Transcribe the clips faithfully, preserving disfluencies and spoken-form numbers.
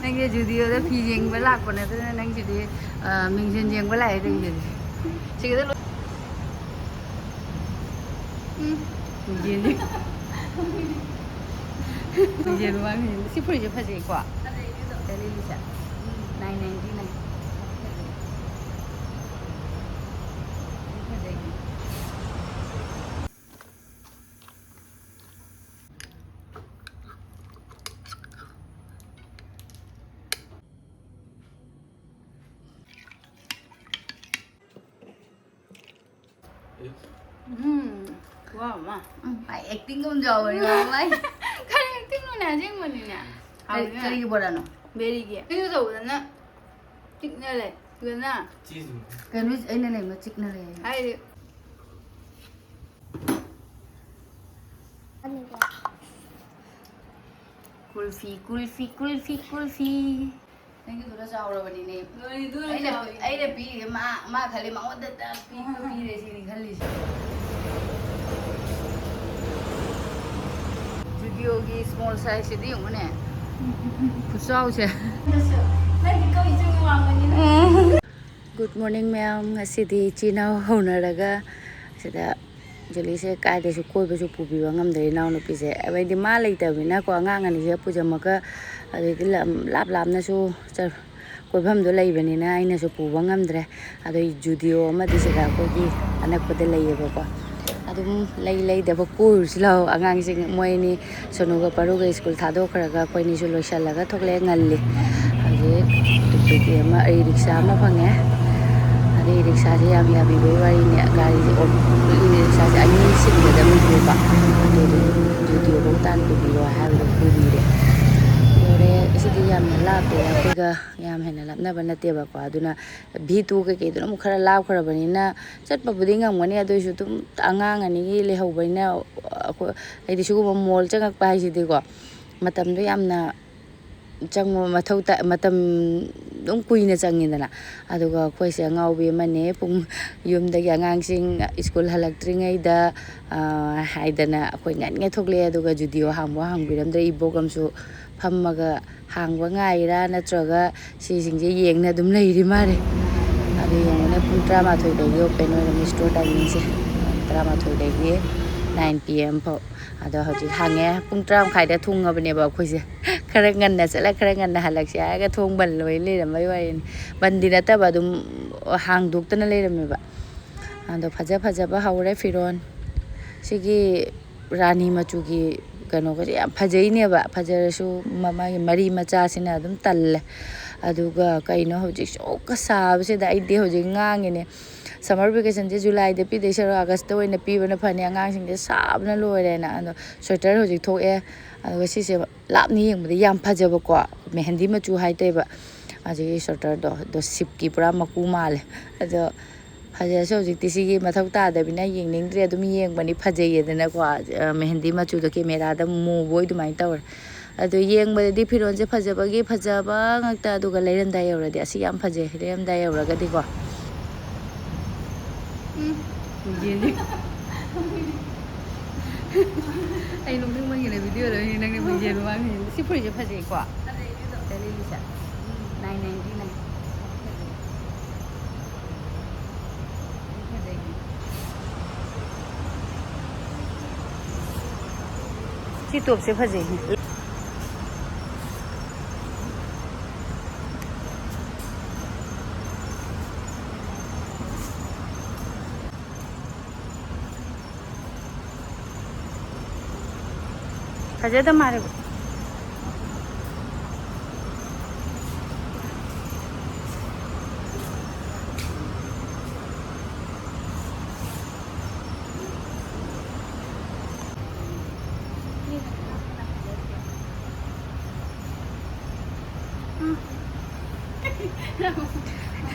ꯅꯪꯁꯦ ꯖꯨꯗꯤꯑꯣꯗ ꯐꯤ ꯌꯦꯡꯕ ꯂꯥꯛꯄ ꯅꯠꯇꯅ ꯅꯪꯁꯤꯗꯤ, ꯑ, ꯃꯤꯡꯁꯦꯟ ꯌꯦꯡꯕ ꯂꯥꯛꯑꯦ ꯅꯪꯁꯤꯗꯤ꯫ ꯁꯤꯒꯤꯗ ꯂꯣꯏ-, ꯎꯝ꯫ ꯃꯤꯡꯁꯦꯟꯁꯦ꯫ ꯃꯤꯡꯁꯦꯟ ꯃꯃꯥꯡ ꯃꯤꯡꯁꯦꯟ꯫ ꯁꯤ ꯐꯨꯔꯤꯠꯁꯦ ꯐꯖꯩꯀꯣ? ꯐꯖꯩ, ꯑꯗꯨꯗꯣ꯫ ꯀꯔꯤꯒꯤꯁꯦ? ꯎꯝ꯫ Nine ninety nine꯫ ꯐꯖꯩ꯫ ꯎꯝ, ꯈꯨꯍꯥꯎ ꯑꯃ꯫ ꯎꯝ, ꯃꯥꯏ acting ꯒꯨꯝ ꯌꯥꯎꯕꯅꯤ, ꯃꯥꯏ꯫ ꯀꯔꯤ acting ꯅꯣꯅꯦ, ꯑꯁꯦꯡꯕꯅꯤꯅꯦ꯫ ꯀꯔꯤ, ꯍꯥꯎꯅꯦ꯫ ꯀꯔꯤꯒꯤ ꯕꯣꯔꯥꯅꯣ? ꯕꯦꯔꯤꯒꯤ꯫ ꯑꯩꯁꯨ ꯇꯧꯕꯗꯅ ꯆꯤꯛꯅ ꯂꯩ꯫ ꯑꯗꯨꯅ ꯆꯤꯁꯨ꯫ ꯀꯩꯅꯣ ꯑꯩꯅ ꯂꯩꯕ ꯆꯤꯛꯅ ꯂꯩ ꯍꯥꯏꯁꯦ? ꯍꯥꯏꯗꯤ ꯀꯨꯜꯐꯤ, ꯀꯨꯜꯐꯤ, ꯀꯨꯜꯐꯤ, ꯀꯨꯜꯐꯤ꯫ ꯅꯪꯒꯤꯗꯨꯅ ꯆꯥꯎꯔꯕꯅꯤꯅꯦ꯫ ꯅꯣꯏꯗꯨꯅ ꯑꯩꯅ, ꯆꯥꯎꯔꯤꯅꯦ꯫ ꯑꯩꯅ ꯄꯤꯔꯤꯁꯦ ꯃꯥ, ꯃꯥ ꯈꯜꯂꯤ ꯃꯉꯣꯟꯗ ꯄꯤ-, ꯄꯤꯔꯦ ꯁꯤꯅꯤ ꯈꯜꯂꯤꯁꯦ꯫ ꯖꯨꯗꯤꯑꯣꯒꯤ small size ꯁꯤꯗꯤ ꯌꯦꯡꯉꯨꯅꯦ꯫ ꯈꯨꯆꯥꯎꯁꯦ꯫ ꯅꯪꯗꯤ ꯀꯧꯏ ꯆꯨꯝꯅ ꯋꯥꯡꯕꯅꯤꯅ꯫ Good morning ꯃꯌꯥꯝ꯫ ꯉꯁꯤꯗꯤ ꯏꯆꯤꯟ ꯏꯅꯥꯎ ꯍꯧꯅꯔꯒ ꯁꯤꯗ ꯖꯨꯂꯤꯁꯦ ꯀꯥꯏꯗꯁꯨ ꯀꯣꯏꯕꯁꯨ ꯄꯨꯕꯤꯕ ꯉꯝꯗ꯭ꯔꯦ ꯏꯅꯥꯎꯅꯨꯄꯤꯁꯦ꯫ ꯍꯥꯏꯗꯤ ꯃꯥ ꯂꯩꯇꯕꯅꯤꯅꯀꯣ, ꯑꯉꯥꯡ ꯑꯅꯤꯁꯦ ꯄꯨꯖꯝꯃꯒ ꯑꯗꯩꯗꯤ ꯂꯝ ꯂꯥꯞ ꯂꯥꯞꯅꯁꯨ ꯆꯠ-, ꯀꯣꯏꯐꯝꯗꯣ ꯂꯩꯕꯅꯤꯅ ꯑꯩꯅꯁꯨ ꯄꯨꯕ ꯉꯝꯗ꯭ꯔꯦ꯫ ꯑꯗꯩ ꯖꯨꯗꯤꯑꯣ ꯑꯃꯗꯤ ꯁꯤꯗ ꯑꯩꯈꯣꯏꯒꯤ ꯑꯅꯛꯄꯗ ꯂꯩꯌꯦꯕꯀꯣ꯫ ꯑꯗꯨꯝ ꯂꯩ ꯂꯩꯗꯕ ꯀꯣꯏꯔꯨꯁꯤ ꯂꯥꯛꯑꯣ꯫ ꯑꯉꯥꯡꯁꯤꯡ ꯃꯣꯏ ꯑꯅꯤ ꯁꯣꯅꯨꯒ ꯄꯥꯔꯨꯒ ꯁ꯭ꯀꯨꯜ ꯊꯥꯗꯣꯛꯈ꯭ꯔꯒ ꯑꯩꯈꯣꯏ ꯑꯅꯤꯁꯨ ꯂꯣꯏꯁꯤꯜꯂꯒ ꯊꯣꯛꯂꯛꯑꯦ ꯉꯜꯂꯤ꯫ ꯍꯧꯖꯤꯛ ꯇꯨꯛꯇꯨꯛꯀꯤ ꯑꯃ ꯔꯤꯛꯁꯥ ꯑꯃ ꯐꯪꯉꯦ꯫ ꯑꯗꯩ ꯔꯤꯛꯁꯥꯁꯦ ꯌꯥꯝ ꯌꯥꯕꯤꯕꯒꯤ ꯋꯥꯔꯤꯅꯦ꯫ ꯒꯥꯔꯤꯁꯦ ꯑꯣ-, ꯔꯤꯛꯁꯥꯁꯦ ꯑꯅꯤ ꯁꯤꯟꯒꯗꯕꯅꯦꯕ꯫ ꯑꯗꯨꯗꯤ ꯖꯨꯗꯤꯑꯣ ꯐꯥꯎ ꯇꯥꯟ ꯄꯨꯕꯤꯔꯣ ꯍꯥꯏꯕꯗꯣ ꯄꯨꯕꯤꯔꯦ꯫ ꯂꯣꯏꯔꯦ꯫ ꯁꯤꯗꯤ ꯌꯥꯝꯅ ꯂꯥꯞꯇꯦ ꯑꯩꯈꯣꯏꯒ꯫ ꯌꯥꯝ ꯍꯦꯟꯅ ꯂꯥꯞꯅꯕ ꯅꯠꯇꯦꯕꯀꯣ꯫ ꯑꯗꯨꯅ ꯚꯤ ꯇꯨ ꯀꯩꯀꯩꯗꯨꯅ ꯑꯃꯨꯛ ꯈꯔ ꯂꯥꯞꯈ꯭ꯔꯕꯅꯤꯅ ꯆꯠꯄꯕꯨꯗꯤ ꯉꯝꯒꯅꯤ, ꯑꯗꯨ ꯑꯣꯏꯁꯨ ꯑꯗꯨꯝ ꯑꯉꯥꯡ ꯑꯅꯤꯒꯤ ꯂꯩꯍꯧꯕꯅꯤꯅ ꯑꯩꯈꯣꯏ, ꯍꯥꯏꯗꯤ ꯁꯤꯒꯨꯝꯕ ꯃꯣꯜ ꯆꯪꯉꯛꯄ ꯍꯥꯏꯁꯤꯗꯤꯀꯣ, ꯃꯇꯝꯗꯣ ꯌꯥꯝꯅ ꯆꯪꯕ ꯃꯊꯧ ꯇꯥ-, ꯃꯇꯝ ꯑꯗꯨꯝ ꯀꯨꯏꯅ ꯆꯪꯉꯤꯗꯅ꯫ ꯑꯗꯨꯒ ꯑꯩꯈꯣꯏꯁꯦ ꯑꯉꯥꯎꯕꯤ ꯑꯃꯅꯦ, ꯄꯨꯡ, ꯌꯨꯝꯗꯒꯤ ꯑꯉꯥꯡꯁꯤꯡ ꯁ꯭ꯀꯨꯜ ꯍꯜꯂꯛꯇ꯭ꯔꯤꯉꯩꯗ, ꯑꯥ, ꯍꯥꯏꯗꯅ ꯑꯩꯈꯣꯏ ꯉꯟꯉꯩ ꯊꯣꯛꯂꯛꯑꯦ꯫ ꯑꯗꯨꯒ ꯖꯨꯗꯤꯑꯣ ꯍꯥꯡꯕ ꯍꯥꯡꯕꯤꯔꯝꯗ꯭ꯔꯦ꯫ ꯏꯕꯣꯛ ꯑꯃꯁꯨ ꯐꯝꯃꯒ ꯍꯥꯡꯕ ꯉꯥꯏꯔꯥ ꯅꯠꯇ꯭ꯔꯒ ꯁꯤꯁꯤꯡꯁꯦ ꯌꯦꯡꯅ ꯑꯗꯨꯝ ꯂꯩꯔꯤ ꯃꯥꯜꯂꯦ꯫ ꯑꯗꯨ ꯌꯦꯡꯉꯨꯅꯦ, ꯄꯨꯡ ꯇꯔꯥꯃꯥꯊꯣꯏꯗꯒꯤ ꯑꯣꯄꯦꯟ ꯑꯣꯏꯔꯝꯃꯤ ꯁ꯭ꯇꯣꯔ ꯇꯥꯏꯃꯤꯡꯁꯦ, ꯇꯔꯥꯃꯥꯊꯣꯏꯗꯒꯤ ꯅꯥꯏꯟ ꯄꯤ ꯑꯦꯝ ꯐꯥꯎ꯫ ꯑꯗꯣ ꯍꯧꯖꯤꯛ ꯍꯥꯡꯉꯦ꯫ ꯄꯨꯡ ꯇꯔꯥ ꯃꯈꯥꯏꯗ ꯊꯨꯡꯉꯕꯅꯦꯕ ꯑꯩꯈꯣꯏꯁꯦ꯫ ꯈꯔ ꯉꯟꯅ ꯆꯠꯂ ꯈꯔ ꯉꯟꯅ ꯍꯜꯂꯛꯁꯦ ꯍꯥꯏꯔꯒ ꯊꯣꯡ ꯕꯟ ꯂꯣꯏ ꯂꯩꯔꯝꯕꯩ ꯋꯥꯔꯤꯅꯤ꯫ ꯕꯟꯗꯤ ꯅꯠꯇꯕ, ꯑꯗꯨꯝ ꯍꯥꯡꯗꯣꯛꯇꯅ ꯂꯩꯔꯝꯃꯦꯕ꯫ ꯑꯗꯣ ꯐꯖ ꯐꯖꯕ ꯍꯧꯔꯦ ꯐꯤꯔꯣꯟ꯫ ꯁꯤꯒꯤ ꯔꯥꯅꯤ ꯃꯆꯨꯒꯤ ꯀꯩꯅꯣꯒꯁꯦ ꯌꯥꯝ ꯐꯖꯩꯅꯦꯕ꯫ ꯐꯖꯔꯁꯨ ꯃ-, ꯃꯥꯒꯤ ꯃꯔꯤ ꯃꯆꯥꯁꯤꯅ ꯑꯗꯨꯝ ꯇꯜꯂꯦ꯫ ꯑꯗꯨꯒ ꯀꯩꯅꯣ ꯍꯧꯖꯤꯛ ꯁꯣꯛꯀ ꯁꯥꯕꯁꯤꯗ ꯑꯩꯗꯤ ꯍꯧꯖꯤꯛ ꯉꯥꯡꯉꯤꯅꯦ꯫ ꯁꯝꯃꯔ ꯚꯦꯀꯦꯁꯟꯁꯦ ꯖꯨꯂꯥꯏꯗ ꯄꯤꯗꯣꯏ ꯁꯔꯨꯛ ꯑꯥꯒꯁꯇ ꯑꯣꯏꯅ ꯄꯤꯕꯅ ꯐꯅꯤ, ꯑꯉꯥꯡꯁꯤꯡꯁꯦ ꯁꯥꯕꯅ ꯂꯣꯏꯔꯦꯅ꯫ ꯑꯗꯣ ꯁ꯭ꯋꯦꯇꯔ ꯍꯧꯖꯤꯛ ꯊꯣꯛꯑꯦ꯫ ꯑꯗꯨꯒ ꯁꯤꯁꯦ ꯂꯥꯞꯅ ꯌꯦꯡꯕꯗ ꯌꯥꯝ ꯐꯖꯕꯀꯣ, ꯃꯦꯍꯟꯗꯤ ꯃꯆꯨ ꯍꯥꯏꯗꯣꯏꯕ꯫ ꯑꯗꯨꯒꯤ ꯁ꯭ꯋꯦꯇꯔꯗꯣ, ꯑꯗꯣ ꯁꯤꯞꯀꯤ ꯄꯨꯔꯥ ꯃꯀꯨ ꯃꯥꯜꯂꯦ꯫ ꯑꯗꯣ ꯐꯖꯔꯁꯨ ꯍꯧꯖꯤꯛꯇꯤ ꯁꯤꯒꯤ ꯃꯊꯧ ꯇꯥꯗꯕꯅꯤꯅ ꯌꯦꯡꯅꯤꯡꯗ꯭ꯔꯦ, ꯑꯗꯨꯝ ꯌꯦꯡꯕꯅꯤ ꯐꯖꯩꯌꯦꯗꯅꯀꯣ꯫ ꯑ, ꯃꯦꯍꯟꯗꯤ ꯃꯆꯨꯗꯣ ꯀꯦꯃꯦꯔꯥꯗ ꯃꯨꯕꯣꯏ ꯑꯗꯨꯃꯥꯏꯅ ꯇꯧꯔꯦ꯫ ꯑꯗꯣ ꯌꯦꯡꯕꯗꯗꯤ ꯐꯤꯔꯣꯜꯁꯦ ꯐꯖꯕꯒꯤ ꯐꯖꯕ ꯉꯥꯛꯇ, ꯑꯗꯨꯒ ꯂꯩꯔꯝꯗꯥꯏ ꯌꯧꯔꯗꯤ ꯑꯁꯤ ꯌꯥꯝ ꯐꯖꯩ, ꯂꯩꯔꯝꯗꯥꯏ ꯌꯧꯔꯒꯗꯤꯀꯣ꯫ ꯎꯝ, ꯌꯦꯡꯅꯤ꯫ ꯑꯩ ꯅꯣꯛꯅꯤꯡꯕꯒꯤꯅꯦ ꯚꯤꯗꯤꯑꯣꯗ ꯑꯣꯏꯅ ꯅꯪꯅ ꯃꯤꯡꯁꯦꯜ ꯃꯃꯥꯡꯗ ꯌꯦꯡꯉꯤ꯫ ꯁꯤ ꯐꯨꯔꯤꯠꯁꯦ ꯐꯖꯩꯀꯣ? ꯐꯖꯩ, ꯑꯗꯨꯗꯣ꯫ ꯀꯌꯥ ꯂꯩꯔꯤꯁꯦ? Nine ninety nine. ꯐꯖꯩ꯫ ꯁꯤ ꯇꯣꯞꯁꯦ ꯐꯖꯩ꯫ ꯐꯖꯗ ꯃꯥꯜꯂꯦꯕ꯫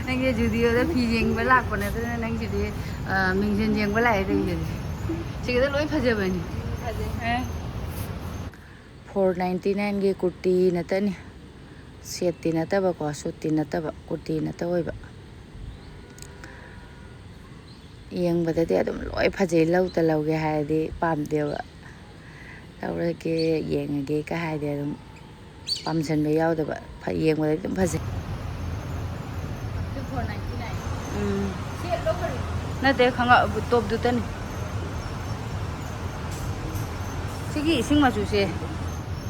ꯅꯪꯁꯦ ꯖꯨꯗꯤꯑꯣꯗ ꯐꯤ ꯌꯦꯡꯕ ꯂꯥꯛꯄ ꯅꯠꯇꯅ ꯅꯪꯁꯤꯗꯤ, ꯑ, ꯃꯤꯡꯁꯦꯜ ꯌꯦꯡꯕ ꯂꯥꯛꯑꯦ ꯇꯧꯔꯤꯁꯤꯗꯤ꯫ ꯁꯤꯒꯤꯗ ꯂꯣꯏ ꯐꯖꯕꯅꯤ꯫ ꯐꯖꯩ꯫ ꯑꯦ꯫ ꯐꯣꯔ ꯅꯥꯏꯟꯇꯤ ꯅꯥꯏꯟꯒꯤ ꯀꯨꯔꯇꯤ ꯅꯠꯇꯅꯤ꯫ ꯁꯦꯠꯇꯤ ꯅꯠꯇꯕꯀꯣ, ꯁꯨꯠꯇꯤ ꯅꯠꯇꯕ, ꯀꯨꯔꯇꯤ ꯅꯠꯇ ꯑꯣꯏꯕ꯫ ꯌꯦꯡꯕꯗꯗꯤ ꯑꯗꯨꯝ ꯂꯣꯏ ꯐꯖꯩ, ꯂꯧꯇ ꯂꯧꯒꯦ ꯍꯥꯏꯔꯗꯤ ꯄꯥꯝꯗꯦꯕ꯫ ꯂꯧꯔꯒꯦ, ꯌꯦꯡꯉꯒꯦ ꯀ ꯍꯥꯏꯗꯤ ꯑꯗꯨꯝ ꯄꯥꯝꯁꯟꯕ ꯌꯥꯎꯗꯕ꯫ ꯐ-, ꯌꯦꯡꯕꯗꯗꯤ ꯑꯗꯨꯝ ꯐꯖꯩ꯫ ꯎꯝ꯫ ꯅꯠꯇꯦ, ꯈꯪꯒꯥꯎ ꯇꯣꯞꯇꯨꯇꯅꯤ꯫ ꯁꯤꯒꯤ ꯏꯁꯤꯡ ꯃꯆꯨꯁꯦ꯫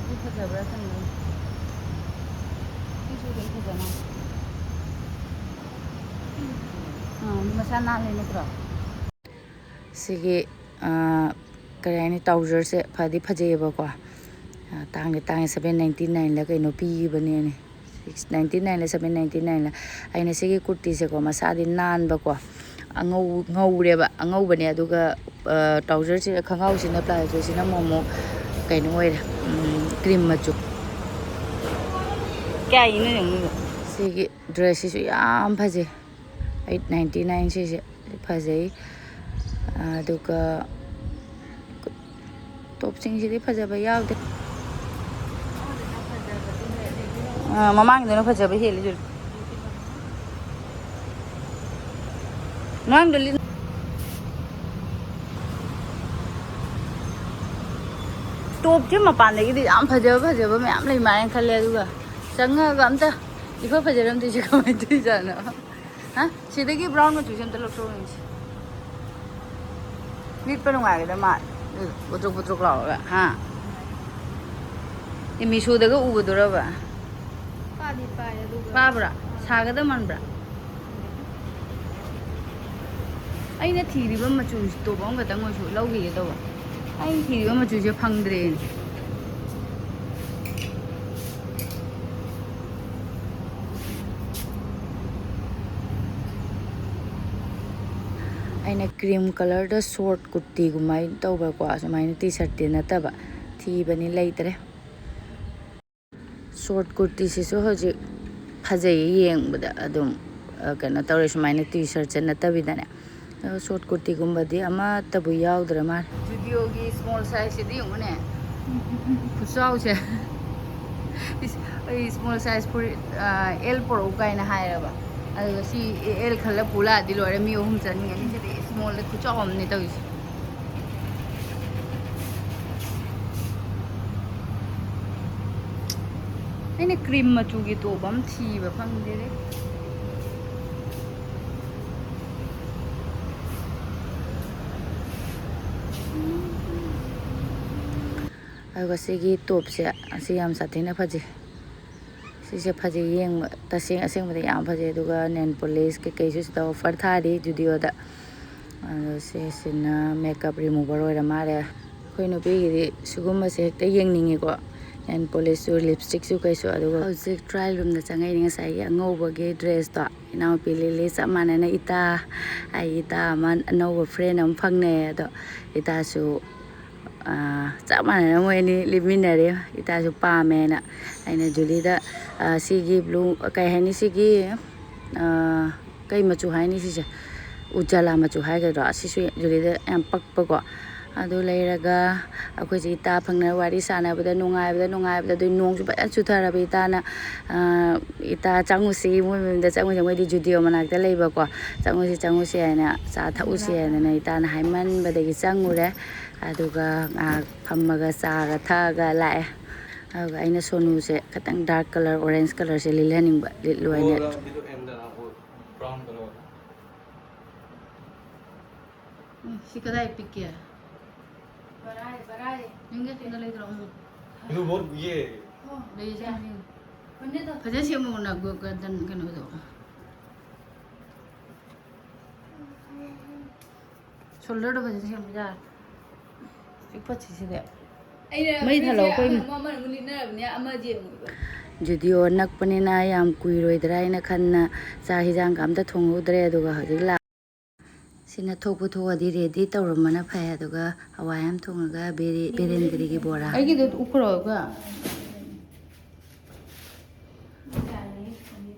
ꯁꯤ ꯐꯖꯕ꯭ꯔꯥ ꯈꯪꯗꯦ꯫ ꯁꯤꯁꯨ ꯑꯗꯨꯝ ꯐꯖꯅ꯫ ꯑꯥ, ꯃꯁꯥ ꯅꯥꯜꯂꯦ ꯅꯠꯇ꯭ꯔꯣ? ꯁꯤꯒꯤ, ꯑꯥ, ꯀꯔꯤ ꯍꯥꯏꯅꯤ, ꯇ꯭ꯔꯥꯎꯖꯔꯁꯦ ꯐꯗꯤ ꯐꯖꯩꯌꯦꯕꯀꯣ꯫ ꯑꯥ, ꯇꯥꯡꯗꯤ ꯇꯥꯡꯉꯦ, seven ninety nine ꯂ ꯀꯩꯅꯣ ꯄꯤꯕꯅꯦꯅꯦ꯫ Six ninety nine ꯂ seven ninety nine ꯂ꯫ ꯑꯩꯅ ꯁꯤꯒꯤ ꯀꯨꯔꯇꯤꯁꯦꯀꯣ, ꯃꯁꯥꯗꯤ ꯅꯥꯟꯕꯀꯣ, ꯑꯉꯧ-, ꯉꯧꯔꯦꯕ, ꯑꯉꯧꯕꯅꯦ꯫ ꯑꯗꯨꯒ, ꯑꯥ, ꯇ꯭ꯔꯥꯎꯖꯔꯁꯦ, ꯈꯣꯡꯒ꯭ꯔꯥꯎꯁꯤꯅ, ꯄ꯭ꯂꯥꯖꯣꯁꯤꯅ ꯑꯃꯨꯛ, ꯑꯃꯨꯛ ꯀꯩꯅꯣ ꯑꯣꯏꯔꯦ, ꯎꯝ, ꯀ꯭ꯔꯤꯝ ꯃꯆꯨ꯫ ꯀꯌꯥꯒꯤꯅꯣ ꯌꯦꯡꯉꯨꯅꯦ꯫ ꯁꯤꯒꯤ ꯗ꯭ꯔꯦꯁꯁꯤꯁꯨ ꯌꯥꯝ ꯐꯖꯩ꯫ Eight ninety nine ꯁꯤꯁꯦ ꯐꯖꯩ꯫ ꯑꯗꯨꯒ ꯇꯣꯞꯁꯤꯡꯁꯤꯗꯤ ꯐꯖꯕ ꯌꯥꯎꯗꯦ꯫ ꯑꯥ, ꯃꯃꯥꯡꯒꯤꯗꯨꯅ ꯐꯖꯕ ꯍꯦꯜꯂꯤ, ꯖꯨꯂꯤ꯫ ꯃꯃꯥꯡꯗ ꯂꯤꯠ-, ꯇꯣꯞꯁꯦ ꯃꯄꯥꯟꯗꯒꯤꯗꯤ ꯌꯥꯝ ꯐꯖꯕ ꯐꯖꯕ ꯃꯌꯥꯝ ꯂꯩ ꯃꯥꯜꯂꯦꯅ ꯈꯜꯂꯦ, ꯑꯗꯨꯒ ꯆꯪꯉꯛꯑꯒ ꯑꯝꯇ ꯏꯐ ꯐꯖꯔꯝꯗ꯭ꯔꯤꯁꯦ ꯀꯃꯥꯏꯅ ꯇꯧꯔꯤꯖꯥꯠꯅꯣ? ꯍꯥ? ꯁꯤꯗꯒꯤ ꯕ꯭ꯔꯥꯎꯟ ꯃꯆꯨꯁꯦ ꯑꯝꯇ ꯂꯧꯊꯣꯛꯑꯣ ꯌꯦꯡꯁꯤ꯫ ꯂꯤꯠꯄ ꯅꯨꯡꯉꯥꯏꯒꯗꯕ ꯃꯥꯜꯂꯦ꯫ ꯑꯗꯨ ꯕꯨꯗ꯭ꯔꯨꯛ ꯕꯨꯗ꯭ꯔꯨꯛ ꯂꯥꯎꯔꯒ, ꯍꯥ? ꯑꯦ, ꯃꯤꯁꯣꯗꯒ ꯎꯒꯗꯣꯔꯕ? ꯄꯥꯗꯤ ꯄꯥꯏ, ꯑꯗꯨꯒ ꯄꯥꯕ꯭ꯔꯥ? ꯁꯥꯒꯗꯕ ꯃꯥꯟꯕ꯭ꯔꯥ? ꯑꯩꯅ ꯊꯤꯔꯤꯕ ꯃꯆꯨꯁꯤ ꯇꯣꯞ ꯑꯃꯈꯛꯇꯪ ꯑꯣꯏꯁꯨ ꯂꯧꯈꯤꯒꯦ ꯇꯧꯕ꯫ ꯑꯩꯅ ꯊꯤꯔꯤꯕ ꯃꯆꯨꯁꯦ ꯐꯪꯗ꯭ꯔꯦꯅꯦ꯫ ꯑꯩꯅ ꯀ꯭ꯔꯤꯝ ꯀꯂꯔꯗ ꯁꯣꯔꯠ ꯀꯨꯔꯇꯤꯒꯨꯃꯥꯏꯅ ꯇꯧꯕꯀꯣ, ꯁꯨꯃꯥꯏꯅ ꯇꯤ ꯁꯔꯠꯇꯤ ꯅꯠꯇꯕ ꯊꯤꯕꯅꯤ, ꯂꯩꯇ꯭ꯔꯦ꯫ ꯁꯣꯔꯠ ꯀꯨꯔꯇꯤꯁꯤꯁꯨ ꯍꯧꯖꯤꯛ ꯐꯖꯩꯌꯦ ꯌꯦꯡꯕꯗ꯫ ꯑꯗꯨꯝ, ꯑ, ꯀꯩꯅꯣ ꯇꯧꯔꯦ, ꯁꯨꯃꯥꯏꯅ ꯇꯤ ꯁꯔꯠꯁꯦ ꯅꯠꯇꯕꯤꯗꯅꯦ꯫ ꯑꯗꯣ ꯁꯣꯔꯠ ꯀꯨꯔꯇꯤꯒꯨꯝꯕꯗꯤ ꯑꯃꯠꯇꯕꯨ ꯌꯥꯎꯗ꯭ꯔ ꯃꯥꯜꯂꯦ꯫ ꯖꯨꯗꯤꯑꯣꯒꯤ ꯁ꯭ꯃꯣꯜ ꯁꯥꯏꯖꯁꯤꯗꯤ ꯌꯦꯡꯉꯨꯅꯦ, ꯈꯨꯆꯥꯎꯁꯦ꯫ ꯑꯩ ꯁ꯭ꯃꯣꯜ ꯁꯥꯏꯖ ꯐꯨꯔꯤꯠ ꯑꯦꯜ ꯄꯣꯔꯛꯎ ꯀꯥꯏꯅ ꯍꯥꯏꯔꯕ, ꯑꯗꯨꯒ ꯁꯤ ꯑꯦꯜ ꯈꯜꯂ ꯄꯨ ꯂꯥꯛꯑꯗꯤ ꯂꯣꯏꯔꯦ꯫ ꯃꯤ ꯑꯍꯨꯝ ꯆꯟꯒꯅꯤ꯫ ꯁꯤꯗꯤ ꯁ꯭ꯃꯣꯜꯗ ꯈꯨꯆꯥꯎ ꯑꯃꯅꯦ ꯇꯧꯔꯤꯁꯦ꯫ ꯑꯩꯅ ꯀ꯭ꯔꯤꯝ ꯃꯆꯨꯒꯤ ꯇꯣꯞ ꯑꯃ ꯊꯤꯕ ꯐꯪꯗꯦꯔꯦ꯫ ꯑꯗꯨꯒ ꯁꯤꯒꯤ ꯇꯣꯞꯁꯦ, ꯑꯁꯤ ꯌꯥꯝ ꯁꯥꯊꯤꯅ ꯐꯖꯩ꯫ ꯁꯤꯁꯦ ꯐꯖꯩ ꯌꯦꯡꯕ, ꯇꯁꯦꯡ ꯑꯁꯦꯡꯕꯗ ꯌꯥꯝ ꯐꯖꯩ꯫ ꯑꯗꯨꯒ ꯅꯦꯜ ꯄꯣꯂꯤꯁ ꯀꯩꯀꯩꯁꯨ ꯁꯤꯗ ꯑꯣꯐꯔ ꯊꯥꯔꯤ ꯖꯨꯗꯤꯑꯣꯗ꯫ ꯑꯗꯣ ꯁꯤꯁꯤꯅ ꯃꯦꯀꯞ ꯔꯤꯃꯨꯚꯔ ꯑꯣꯏꯔ ꯃꯥꯜꯂꯦ꯫ ꯑꯩꯈꯣꯏ ꯅꯨꯄꯤꯒꯤꯗꯤ ꯁꯤꯒꯨꯝꯕꯁꯦ ꯍꯦꯛꯇ ꯌꯦꯡꯅꯤꯡꯉꯤꯀꯣ, ꯅꯦꯜ ꯄꯣꯂꯤꯁꯁꯨ, ꯂꯤꯞꯁꯇꯤꯛꯁꯨ, ꯀꯩꯁꯨ꯫ ꯑꯗꯨꯒ ꯍꯧꯖꯤꯛ ꯇ꯭ꯔꯥꯌꯦꯜ ꯔꯨꯝꯗ ꯆꯪꯉꯛꯏꯅꯦ꯫ ꯉꯁꯥꯏꯒꯤ ꯑꯉꯧꯕꯒꯤ ꯗ꯭ꯔꯦꯁꯇꯣ ꯏꯅꯥꯎꯄꯤ ꯂꯤꯂꯤ ꯆꯞ ꯃꯥꯟꯅꯅ ꯏꯇꯥ, ꯑꯩ ꯏꯇꯥ ꯑꯃ ꯑꯅꯧꯕ ꯐ꯭ꯔꯦꯟ ꯑꯃ ꯐꯪꯅꯩ꯫ ꯑꯗꯣ ꯏꯇꯥꯁꯨ, ꯑꯥ, ꯆꯞ ꯃꯥꯟꯅꯅ ꯃꯣꯏ ꯑꯅꯤ ꯂꯤꯠꯃꯤꯟꯅꯔꯦ꯫ ꯏꯇꯥꯁꯨ ꯄꯥꯝꯃꯦꯅ ꯑꯩꯅ ꯖꯨꯂꯤꯗ, ꯑꯥ, ꯁꯤꯒꯤ ꯕ꯭ꯂꯨ, ꯀꯩ ꯍꯥꯏꯅꯤ, ꯁꯤꯒꯤ, ꯑꯥ, ꯀꯩ ꯃꯆꯨ ꯍꯥꯏꯅꯤ ꯁꯤꯁꯦ? ꯎꯖꯥꯂꯥ ꯃꯆꯨ ꯍꯥꯏꯒꯗ꯭ꯔꯣ? ꯑꯁꯤꯁꯨ ꯖꯨꯂꯤꯗ ꯌꯥꯝ ꯄꯛꯄꯀꯣ꯫ ꯑꯗꯨ ꯂꯩꯔꯒ ꯑꯩꯈꯣꯏꯁꯦ ꯏꯇꯥ ꯐꯪꯅ ꯋꯥꯔꯤ ꯁꯥꯟꯅꯕꯗ ꯅꯨꯡꯉꯥꯏꯕꯗ, ꯅꯨꯡꯉꯥꯏꯕꯗ꯫ ꯑꯗꯨ ꯅꯣꯡꯁꯨ ꯐꯖꯅ ꯆꯨꯊꯔꯕ꯫ ꯏꯇꯥꯅ, ꯑꯥ, "ꯏꯇꯥ ꯆꯪꯉꯨꯁꯤ", ꯃꯣꯏ ꯃꯌꯨꯝꯗ ꯆꯪꯉꯨꯁꯤ꯫ ꯃꯣꯏꯗꯤ ꯖꯨꯗꯤꯑꯣ ꯃꯅꯥꯛꯇ ꯂꯩꯕꯀꯣ꯫ "ꯆꯪꯉꯨꯁꯤ, ꯆꯪꯉꯨꯁꯤ" ꯍꯥꯏꯅ, "ꯆꯥ ꯊꯛꯎꯁꯤ" ꯍꯥꯏꯗꯅ ꯏꯇꯥꯅ ꯍꯥꯏꯃꯟꯕꯗꯒꯤ ꯆꯪꯉꯨꯔꯦ꯫ ꯑꯗꯨꯒ ꯉꯥꯏꯍꯥꯛ ꯐꯝꯃꯒ ꯆꯥꯒ ꯊꯛꯑꯒ ꯂꯥꯛꯑꯦ꯫ ꯑꯗꯨꯒ ꯑꯩꯅ ꯁꯣꯅꯨꯁꯦ ꯈꯤꯇꯪ ꯗꯥꯔꯛ ꯀꯂꯔ, ꯑꯣꯔꯦꯟꯖ ꯀꯂꯔꯁꯦ ꯂꯤꯠꯍꯟꯅꯤꯡꯕ, ꯂꯤꯠꯂꯨ ꯍꯥꯏꯅ꯫ ꯎꯝ, ꯁꯤ ꯀꯗꯥꯏ ꯄꯤꯛꯀꯦ? ꯌꯨꯝꯒꯤ ꯁꯣꯝꯗ ꯂꯩꯇ꯭ꯔꯣ? ꯎꯝ꯫ ꯂꯩꯌꯦ, ꯁꯤ ꯌꯦꯡꯉꯨ꯫ ꯐꯖꯅ ꯁꯦꯝꯃꯣ ꯅꯪ ꯒ-, ꯒ-, ꯀꯩꯅꯣꯗꯣ꯫ ꯁꯣꯜꯗꯔꯗꯣ ꯐꯖꯅ ꯁꯦꯝꯕ ꯌꯥꯔꯦ꯫ ꯄꯤꯛꯄꯁꯤꯁꯤꯗꯤ꯫ ꯑꯩꯅ ꯃꯩ ꯊꯥꯜꯂꯣ, ꯐꯨꯔꯤꯠꯁꯦ ꯑꯩꯈꯣꯏ ꯑꯃ ꯑꯃꯅ ꯑꯃꯨꯛ ꯂꯤꯠꯅꯔꯕꯅꯦ, ꯑꯃꯁꯦ ꯑꯃꯨꯛ ꯖꯨꯗꯤꯑꯣ ꯅꯛꯄꯅꯤꯅ ꯌꯥꯝ ꯀꯨꯏꯔꯣꯏꯗ꯭ꯔꯥ ꯍꯥꯏꯅ ꯈꯟꯅ ꯆꯥꯛ ꯍꯤꯟꯖꯥꯡꯒ ꯑꯝꯇ ꯊꯣꯡꯍꯧꯗ꯭ꯔꯦ꯫ ꯑꯗꯨꯒ ꯍꯧꯖꯤꯛ ꯂꯥꯛ-, ꯁꯤꯅ ꯊꯣꯛꯄꯨ ꯊꯣꯛꯑꯗꯤ ꯔꯦꯗꯤ ꯇꯧꯔꯝꯕꯅ ꯐꯩ꯫ ꯑꯗꯨꯒ ꯍꯋꯥꯏ ꯑꯃ ꯊꯣꯡꯉꯒ ꯕꯦꯔꯦ-, ꯕꯦꯔꯦꯟꯗ꯭ꯔꯤꯒꯤ ꯕꯣꯔꯥ꯫ ꯑꯩꯒꯤꯗꯣ ꯎꯞꯈ꯭ꯔꯣ ꯑꯗꯨꯒ꯫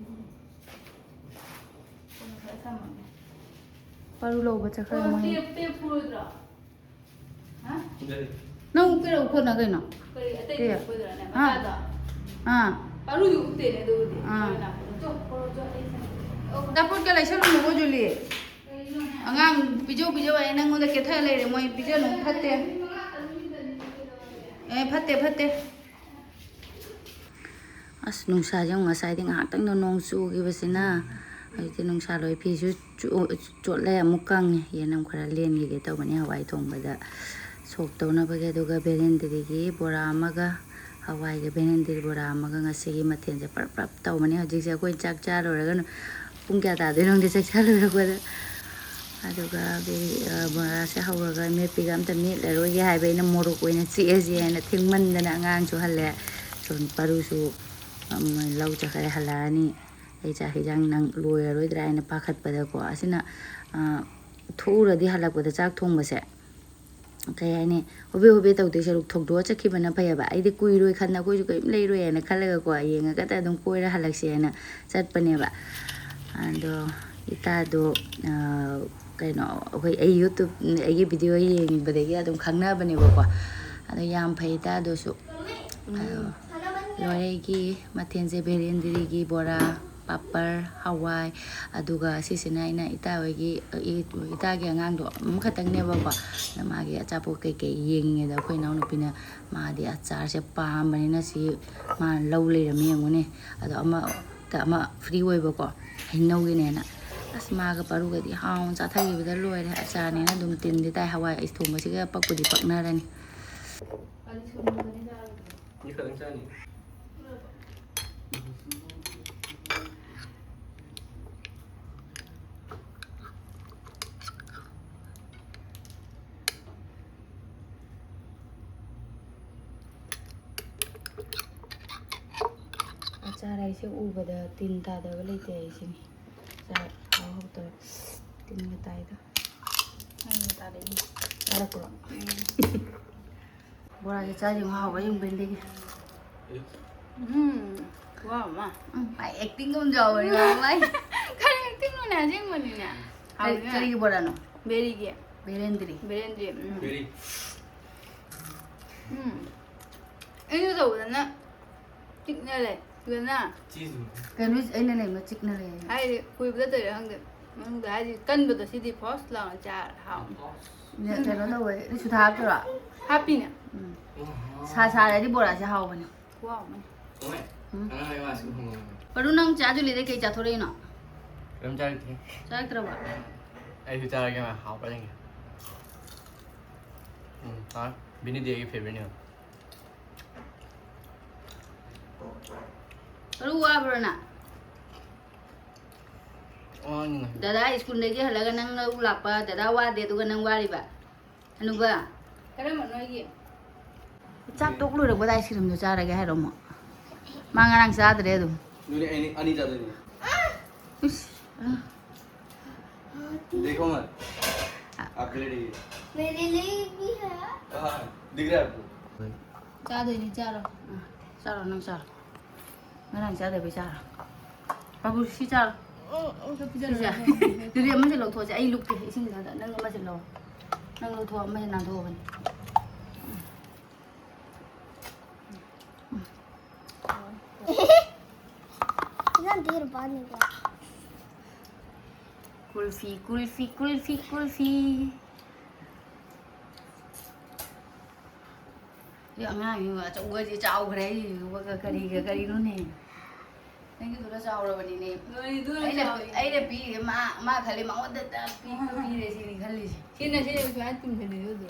ꯄꯥꯔꯨ ꯂꯧꯕ ꯆꯠꯈ꯭ꯔꯦ ꯃꯣꯏ꯫ ꯅꯪ ꯎꯞꯄꯤꯔꯛꯎ ꯈꯨꯠꯅ ꯀꯩꯅꯣ? ꯀꯔꯤ? ꯑꯇꯩꯗꯤ ꯀꯩ? ꯎꯞꯄꯣꯏꯗ꯭ꯔꯥꯅꯦ? ꯍꯥ? ꯃꯆꯥꯗꯣ? ꯑꯥ꯫ ꯄꯥꯔꯨꯗꯤ ꯎꯞꯇꯦꯅꯦ ꯑꯗꯨꯕꯨꯗꯤ꯫ ꯑꯥ꯫ ꯆꯣ, ꯄꯣꯔꯣ, ꯆꯣ, ꯑꯩ ꯁꯪꯒꯦ꯫ ꯑꯆꯥꯄꯣꯠꯀ ꯂꯩꯁꯜꯂꯨꯅꯨꯀꯣ, ꯖꯨꯂꯤ꯫ ꯀꯩꯅꯣꯅꯦ? ꯑꯉꯥꯡ ꯄꯤꯖꯧ ꯄꯤꯖꯧ ꯍꯥꯏ ꯅꯪꯉꯣꯟꯗ ꯀꯦꯊꯔ ꯂꯩꯔꯦ, ꯃꯣꯏ ꯄꯤꯖꯅꯨ, ꯐꯠꯇꯦ꯫ ꯑꯦ, ꯐꯠꯇꯦ, ꯐꯠꯇꯦ꯫ ꯑꯁ, ꯅꯨꯡꯁꯥꯁꯦ ꯑꯃꯨꯛ ꯉꯁꯥꯏꯗꯤ ꯉꯥꯏꯍꯥꯛꯇꯪꯗ ꯅꯣꯡ ꯆꯨꯈꯤꯕꯁꯤꯅ ꯍꯧꯖꯤꯛꯇꯤ ꯅꯨꯡꯁꯥ ꯂꯣꯏ, ꯐꯤꯁꯨ ꯆꯨ-, ꯆꯣꯠꯂꯦ, ꯑꯃꯨꯛ ꯀꯪꯉꯦ꯫ ꯌꯦꯅꯝ ꯈꯔ ꯂꯦꯟꯈꯤꯒꯦ ꯇꯧꯕꯅꯤ ꯍꯋꯥꯏ ꯊꯣꯡꯕꯗ ꯁꯣꯛ ꯇꯧꯅꯕꯒꯤ꯫ ꯑꯗꯨꯒ ꯕꯦꯂꯦꯟꯗ꯭ꯔꯤꯒꯤ ꯕꯣꯔꯥ ꯑꯃꯒ ꯍꯋꯥꯏꯒ ꯕꯦꯂꯦꯟꯗ꯭ꯔꯤ ꯕꯣꯔꯥ ꯑꯃꯒ ꯉꯁꯤꯒꯤ ꯃꯊꯦꯜꯁꯦ ꯄ꯭ꯔꯞ ꯄ꯭ꯔꯞ ꯇꯧꯕꯅꯤ꯫ ꯍꯧꯖꯤꯛꯁꯦ ꯑꯩꯈꯣꯏ ꯆꯥꯛ ꯆꯥ ꯂꯣꯏꯔꯒ ꯄꯨꯡ ꯀꯌꯥ ꯇꯥꯗꯣꯏꯅꯣ ꯈꯪꯗꯦ ꯆꯥꯛ ꯆꯥ ꯂꯣꯏꯔꯛꯄꯗ꯫ ꯑꯗꯨꯒ ꯕꯦ-, ꯑ, ꯕꯣꯔꯥꯁꯦ ꯍꯧꯔꯒ ꯃꯦꯠꯄꯤꯒ ꯑꯝꯇ ꯃꯦꯠꯂꯔꯣꯏꯒꯦ ꯍꯥꯏꯕ ꯑꯩꯅ, ꯃꯣꯔꯣꯛ ꯑꯣꯏꯅ ꯆꯤꯛꯑꯁꯤ ꯍꯥꯏꯅ꯫ ꯊꯦꯡꯃꯟꯗꯅ ꯑꯉꯥꯡꯁꯨ ꯍꯜꯂꯦ, ꯁꯣꯝ ꯄꯥꯔꯨꯁꯨ, ꯑꯝ, ꯂꯧ ꯆꯠꯈ꯭ꯔꯦ, ꯍꯜꯂꯛꯑꯅꯤ꯫ ꯑꯩ ꯆꯥꯛ ꯍꯤꯟꯖꯥꯡ ꯅꯪ ꯂꯣꯏꯔꯔꯣꯏꯗ꯭ꯔꯥ ꯍꯥꯏꯅ ꯄꯥꯈꯠꯄꯗꯀꯣ꯫ ꯑꯁꯤꯅ, ꯑ, ꯊꯣꯛꯎꯔꯗꯤ ꯍꯜꯂꯛꯄꯗ ꯆꯥꯛ ꯊꯣꯡꯕꯁꯦ ꯀꯩ ꯍꯥꯏꯅꯤ, ꯍꯣꯕꯦ ꯍꯣꯕꯦ ꯇꯧꯗꯣꯏ ꯁꯔꯨꯛ ꯊꯧꯗꯣꯛꯑ ꯆꯠꯈꯤꯕꯅ ꯐꯩꯌꯦꯕ꯫ ꯑꯩꯗꯤ ꯀꯨꯏꯔꯣꯏ ꯈꯟ, ꯑꯩꯈꯣꯏꯁꯨ ꯀꯔꯤꯝ ꯂꯩꯔꯣꯏ ꯍꯥꯏꯅ ꯈꯜꯂꯒꯀꯣ, ꯌꯦꯡꯉꯒꯇ ꯑꯗꯨꯝ ꯀꯣꯏꯔ ꯍꯜꯂꯛꯁꯦ ꯍꯥꯏꯅ ꯆꯠꯄꯅꯦꯕ꯫ ꯑꯗꯣ ꯏꯇꯥꯗꯣ, ꯑ, ꯀꯩꯅꯣ, ꯑꯩꯈꯣꯏ, ꯑꯩ YouTube, ꯑꯩꯒꯤ video ꯌꯦꯡꯕꯗꯒꯤ ꯑꯗꯨꯝ ꯈꯪꯅꯕꯅꯦꯕꯀꯣ꯫ ꯑꯗꯣ ꯌꯥꯝ ꯐꯩ ꯏꯇꯥꯗꯨꯁꯨ꯫ ꯑꯗꯣ ꯂꯣꯏꯔꯦ ꯑꯩꯒꯤ ꯃꯊꯦꯜꯁꯦ: ꯕꯦꯂꯦꯟꯗ꯭ꯔꯤꯒꯤ ꯕꯣꯔꯥ, ꯄꯥꯄꯔ, ꯍꯋꯥꯏ, ꯑꯗꯨꯒ ꯁꯤꯁꯤꯅ ꯑꯩꯅ ꯏꯇꯥ ꯍꯣꯏꯒꯤ, ꯏ-, ꯏꯇꯥꯒꯤ ꯑꯉꯥꯡꯗꯣ ꯑꯃꯈꯛꯇꯪꯅꯦꯕꯀꯣ꯫ ꯑꯗ ꯃꯥꯒꯤ ꯑꯆꯥꯄꯣꯠ ꯀꯩꯀꯩ ꯌꯦꯡꯉꯤꯉꯩꯗ ꯑꯩꯈꯣꯏ ꯏꯅꯥꯎꯅꯨꯄꯤꯅ ꯃꯥꯗꯤ ꯑꯆꯥꯔꯁꯦ ꯄꯥꯝꯕꯅꯤꯅ ꯁꯤ ꯃꯥꯅ ꯂꯧ ꯂꯩꯔꯝꯃꯤ ꯌꯦꯡꯉꯨꯅꯦ꯫ ꯑꯗꯣ ꯑꯃ, ꯑꯃ free ꯑꯣꯏꯕꯀꯣ, ꯍꯩꯅꯧꯒꯤꯅꯦꯅ꯫ ꯑꯁ, ꯃꯥꯒ ꯄꯥꯔꯨꯒꯗꯤ ꯍꯥꯎꯅ ꯆꯥꯊꯈꯤꯕꯗ ꯂꯣꯏꯔꯦ꯫ ꯑꯆꯥꯔꯅꯦꯅ ꯑꯗꯨꯝ ꯇꯤꯟꯗꯤ ꯇꯥꯏ, ꯍꯋꯥꯏ ꯊꯣꯡꯕꯁꯤꯒ ꯄꯛꯄꯨꯗꯤ ꯄꯛꯅꯔꯅꯤ꯫ ꯑꯆꯥꯔ ꯍꯥꯏꯁꯦ ꯎꯕꯗ ꯇꯤꯟ ꯇꯥꯗꯕ ꯂꯩꯇꯦ ꯍꯥꯏꯁꯤꯅꯤ꯫ ꯑꯆꯥꯔ ꯍꯥꯎ ꯍꯥꯎꯇꯕ ꯇꯤꯟꯒ ꯇꯥꯏꯗ꯫ ꯅꯪꯅ ꯇꯥꯔꯛꯏꯅꯦ꯫ ꯇꯥꯔꯛꯄ꯭ꯔꯣ? ꯎꯝ꯫ ꯕꯣꯔꯥꯁꯦ ꯆꯥꯁꯦ, ꯌꯦꯡꯉꯣ, ꯍꯥꯎꯕ꯭ꯔꯥ ꯌꯦꯡꯉꯨ ꯕꯦꯟꯗꯤꯒꯤ꯫ ꯎꯝ, ꯈꯨꯍꯥꯎ ꯑꯃ꯫ ꯎꯝ, ꯃꯥꯏ acting ꯒꯨꯝ ꯌꯥꯎꯕꯅꯤ, ꯃꯥ ꯃꯥꯏ꯫ ꯀꯔꯤ acting ꯅꯣꯅꯦ, ꯑꯁꯦꯡꯕꯅꯤꯅꯦ꯫ ꯀꯔꯤ, ꯍꯥꯎꯅꯤꯉꯥꯏ꯫ ꯀꯔꯤꯒꯤ ꯕꯣꯔꯥꯅꯣ? ꯕꯦꯔꯤꯒꯤ꯫ ꯕꯦꯔꯦꯟꯗ꯭ꯔꯤ꯫ ꯕꯦꯔꯦꯟꯗ꯭ꯔꯤ, ꯎꯝ꯫ ꯕꯦꯔꯤ꯫ ꯎꯝ꯫ ꯑꯩꯁꯨ ꯇꯧꯕꯗꯅ ꯆꯤꯛꯅ ꯂꯩ꯫ ꯐꯖꯅ꯫ ꯆꯤꯁ ꯀꯩꯅꯣ ꯑꯩꯅ ꯂꯩꯕ ꯆꯤꯛꯅ ꯂꯩꯌꯦ꯫ ꯍꯥꯏꯗꯤ ꯀꯨꯏꯕꯗ ꯇꯧꯔꯤꯔꯥ ꯈꯪꯗꯦ꯫ ꯃꯅꯨꯡꯗ ꯍꯥꯏꯗꯤ ꯀꯟꯕꯗꯣ ꯁꯤꯗꯤ ꯐꯣꯁ ꯂꯥꯎꯅ ꯆꯥꯔ ꯍꯥꯎꯅꯤ꯫ ꯅꯦ, ꯀꯩꯅꯣ ꯇꯧꯋꯦ, ꯔꯤꯁꯨ ꯊꯥꯛꯇ꯭ꯔꯣ? ꯍꯥꯞꯄꯤꯅꯦ꯫ ꯎꯝ꯫ ꯁꯥ ꯁꯥꯔꯗꯤ ꯕꯣꯔꯥꯁꯦ ꯍꯥꯎꯕꯅꯦ꯫ ꯈꯨꯍꯥꯎ ꯑꯃꯅꯤ꯫ ꯍꯣꯏ꯫ ꯎꯝ꯫ ꯑꯉꯥꯡ ꯑꯩ ꯃꯥꯁꯨ ꯍꯪꯉꯣ꯫ ꯄꯔꯨ, ꯅꯪ ꯆꯥ ꯖꯨꯂꯤꯗꯩ ꯀꯩ ꯆꯥꯊꯣꯔꯛꯏꯅꯣ? ꯀꯩꯝ ꯆꯥꯔꯛꯇꯦ꯫ ꯆꯥꯔꯛꯇ꯭ꯔꯕ? ꯑꯩꯁꯨ ꯆꯥꯔꯒꯦ ꯃꯥ ꯍꯥꯎꯕ꯭ꯔꯥ ꯌꯦꯡꯒꯦ꯫ ꯎꯝ ꯍꯥꯎꯋꯦ꯫ ꯕꯤꯅꯤꯗꯤ ꯑꯩꯒꯤ ꯐꯦꯕꯔꯤꯠꯅꯦ꯫ ꯄꯔꯨ, ꯋꯥꯕ꯭ꯔꯣ ꯅꯪ? ꯋꯥꯅꯤ꯫ ꯗꯗꯥ ꯁ꯭ꯀꯨꯜꯗꯒꯤ ꯍꯜꯂꯒ ꯅꯪ ꯂꯧ ꯂꯥꯛꯄ, ꯗꯗꯥ ꯋꯥꯗꯦ ꯑꯗꯨꯒ ꯅꯪ ꯋꯥꯔꯤꯕ? ꯑꯅꯨꯕ, ꯀꯔꯝꯕꯅꯣ ꯑꯩꯒꯤ? ꯆꯥꯛ ꯇꯣꯛ ꯂꯣꯏꯔꯛꯄꯗ ꯑꯥꯏꯁ ꯀ꯭ꯔꯤꯝꯗꯣ ꯆꯥꯔꯒꯦ ꯍꯥꯏꯔꯣ ꯑꯃꯨꯛ? ꯃꯥ ꯉꯔꯥꯡ ꯆꯥꯗ꯭ꯔꯦ ꯑꯗꯨꯝ꯫ ꯑꯗꯨꯗꯤ ꯑꯩ ꯑꯅꯤ ꯆꯥꯗꯣꯏꯅꯦ꯫ ꯏꯁ, ꯑ, देखो मत। आप ले लीजिए। मेरे लिए भी है। हाँ, दिख रहा है आपको? ꯆꯥꯗꯣꯏꯅꯤ, ꯆꯥꯔꯣ꯫ ꯆꯥꯔꯣ, ꯅꯪ ꯆꯥꯔꯣ꯫ ꯉꯔꯥꯡ ꯆꯥꯗꯕꯩ ꯆꯥꯔꯣ꯫ ꯄꯥꯕꯨ, ꯁꯤ ꯆꯥꯔꯣ꯫ ꯁꯤ ꯆꯥ-, ꯑꯗꯨꯗꯤ ꯑꯃꯁꯦ ꯂꯧꯊꯣꯛꯑꯁꯦ꯫ ꯑꯩ ꯂꯨꯞꯀꯦ ꯏꯁꯤꯡꯗꯨꯗ꯫ ꯅꯪ ꯑꯃꯁꯦ ꯂꯧ꯫ ꯅꯪ ꯂꯧꯊꯣꯛꯑꯣ, ꯑꯃꯁꯦ ꯅꯥꯟꯊꯣꯛꯑꯕꯅꯤ꯫ इतना देर बाद निकला। ꯀꯨꯜꯐꯤ, ꯀꯨꯜꯐꯤ, ꯀꯨꯜꯐꯤ, ꯀꯨꯜꯐꯤ꯫ ꯁꯤ ꯑꯉꯥꯡꯁꯤ ꯑꯆꯧꯕꯁꯤ ꯆꯥꯎꯈ꯭ꯔꯦ꯫ ꯑꯩꯁꯤꯕꯨ ꯀꯔꯤꯒ ꯀꯔꯤꯅꯣꯅꯦ? ꯅꯪꯒꯤꯗꯨꯅ ꯆꯥꯎꯔꯕꯅꯤꯅꯦ꯫ ꯅꯣꯏꯗꯨꯅ ꯑꯩꯅ, ꯆꯥꯎꯔꯤ꯫ ꯑꯩꯅ ꯄꯤꯔꯤꯁꯦ ꯃꯥ, ꯃꯥ ꯈꯜꯂꯤ ꯃꯉꯣꯟꯗ ꯄꯤꯕ ꯄꯤꯔꯦ ꯁꯤꯅꯤ ꯈꯜꯂꯤꯁꯦ꯫ ꯁꯤꯅ ꯁꯤꯅ ꯁꯨꯃꯥꯏꯅ ꯇꯨꯝꯁꯤꯜꯂꯤ ꯑꯗꯨꯗꯣ꯫